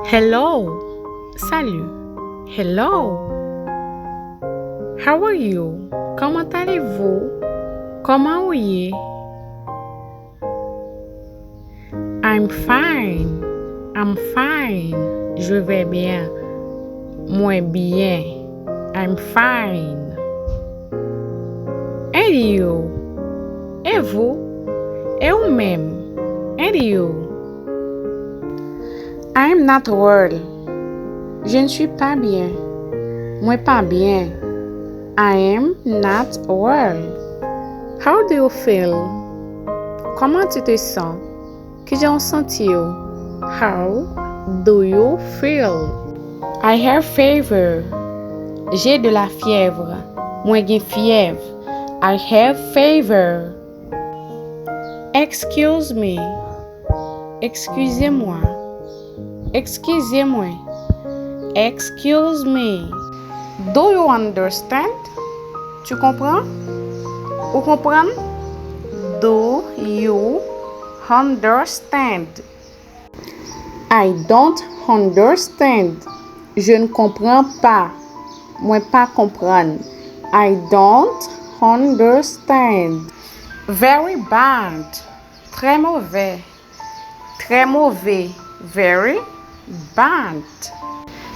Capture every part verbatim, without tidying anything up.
Hello. Salut. Hello. How are you? Comment allez-vous? Kòman ou ye? I'm fine. I'm fine. Je vais bien. Mwen byen. I'm fine. And you? E vou? E ou menm? And you? I am not well. Je ne suis pas bien. Mwen pa byen. I am not well. How do you feel? Comment tu te sens? Kijan w santi w? How do you feel? I have fever. J'ai de la fièvre. Mwen gen fyèv. I have fever. Excuse me. Excusez-moi. Excusez-moi. Excuse me. Do you understand? Tu comprends? Ou konprann? Do you understand? I don't understand. Je ne comprends pas. Mwen pa konprann. I don't understand. Very bad. Très mauvais. Très mauvais. Very bad.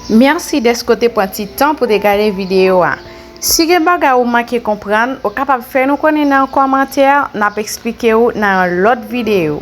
Mèsi dèske w te pran ti tan pou te gade videyo a. Si gen bagay ou manke konprann, ou kapab fè nou konnen nan yon kòmantè, n ap eksplike w nan yon lòt videyo.